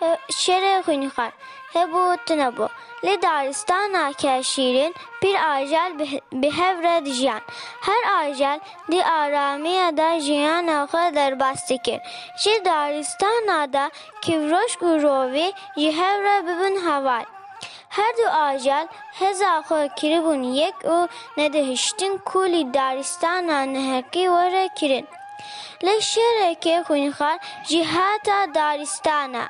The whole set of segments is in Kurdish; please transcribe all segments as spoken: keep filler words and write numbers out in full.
He-, şerê xwînxar hebû, tune bû. Li daristana ke şîrîn pîr ajal bi, bi hev re dijiyan. Her ajal di aramiya de jiyana xwe derbas dikir. Ji daristana de kîvroşk û rovî ji hev re bibin heval. Her du ajal heza xwe kiribûn yek û nedihiştin ku li daristana nehekî were kirin. Lê şereke xwînxar jî heta daristana.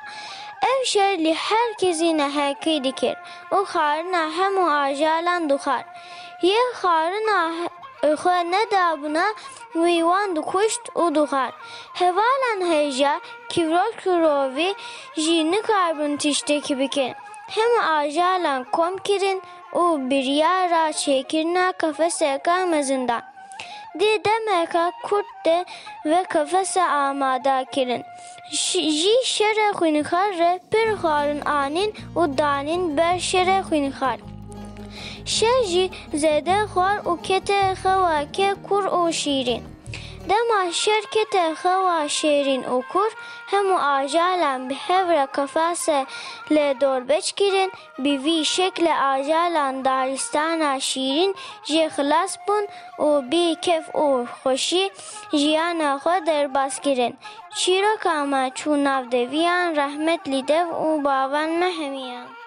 Ev şer li her kesî nehekî dikir û xarina hemû ajalan dixwar. Yê xarina xwe nedabûna wî wan dikuşt û dixwar. Hevalan hêja, kîvroşk û rovî jî nikaribûn tiştekî bikin. Hemû ajalan kom kirin û biryara çêkirina qefeseke mezin dan. Di demeke kurt de ve qefese amade kirin. Ş-, ji şerê xwînxar re pir xwarin anîn û danîn ber şerê xwînxar. Şer jî zêde xwar û kete xeweke kûr û şîrîn. Dema şer kete xewa şêrîn û kûr, hemû ajalan bi hev re qefese lê dorbeç kirin, bi vî şekle ajalan daristana şîrîn jê xilas bûn û bi kef û xweşî jiyana xwe derbas kirin. Çîroka me çû nav deviyan, rehmet li dev û bavan me hemiyan.